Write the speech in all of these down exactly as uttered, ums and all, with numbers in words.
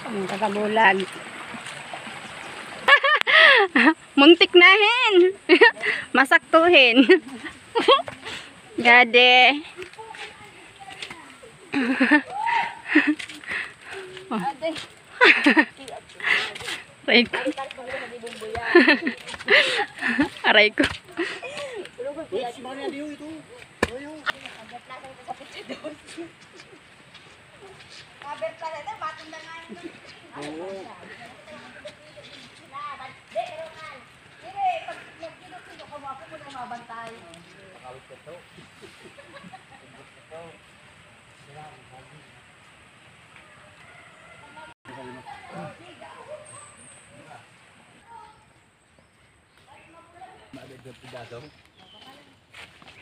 Ang tagabulag. Muntik na hin. Masaktuhin. Gade. Aray ko. Aray ko.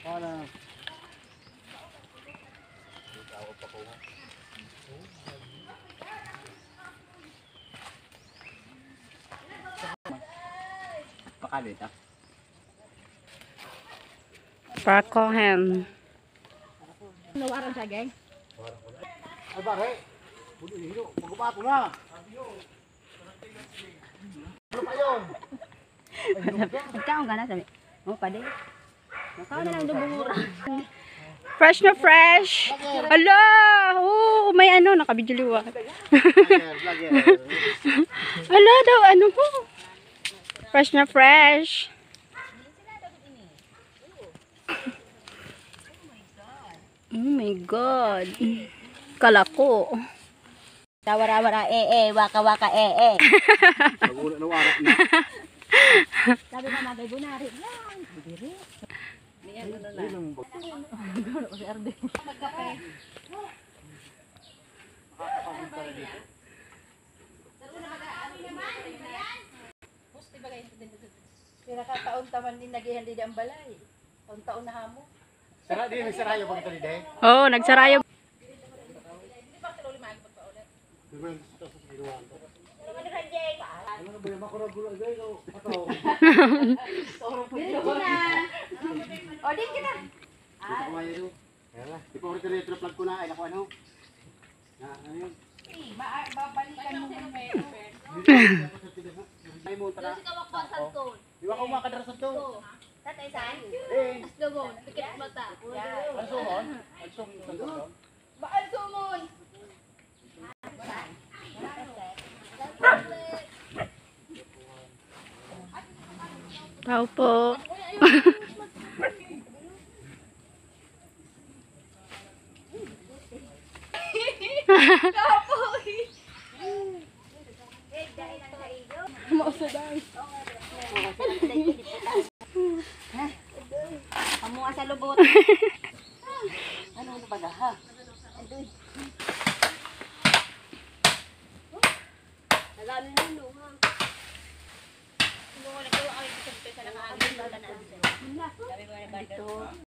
Para Pakalit, ah. Pakohem. Nawaran siya, geng? Ay, pare. Buti, hino. Pagkabato na. Ano pa yun? Pagkaon ka na, sabi. Oh, pade. Nakaon na lang doon, bunguran. Fresh na fresh. Ala! Oo, may ano, nakabidyo liwa. Vlogger, vlogger. Ala daw, ano mo? Fresh na fresh. Oh my God. Kalako. Tawara-wara, eh, eh, waka-waka, eh, eh. Nawara, nawara na. Sabi ko, "Magay bunari yan." Diri. May ano na na. Gawin ko si Arde. Magkape. Pinakataon taman din nagihan din ang balay. Taon-taon na hamo. Sara, di, may sarayo pa kita, di, Day? Oo, nagsarayo. Ano ba yung makuragul, Day, no? Ato. Diretso na. O, din kita. Gusto ko nga yun. Ayan na. Di pa order yung flag ko na, ay, naku, ano? Na, ano yun? Eh, ba-, babalikan mo man. Ay, mo, tara. Doon si Kawakwa Santol. Di ba ako makadara sa to? Oo. Tatay San? Eh. Asdo mo, pikit mata. Ang sumon? Ang sum-, ang sumon? Ba, ang sumon? Tao po. Kapoy! Mauso, day. Kamuha sa lubot. Ano, ano baga, ha? Adoy. Nagano yun, no, ha? Kung wala ko, ay, gusto ko sa nakaagad, wala na. Sabi ko na ba,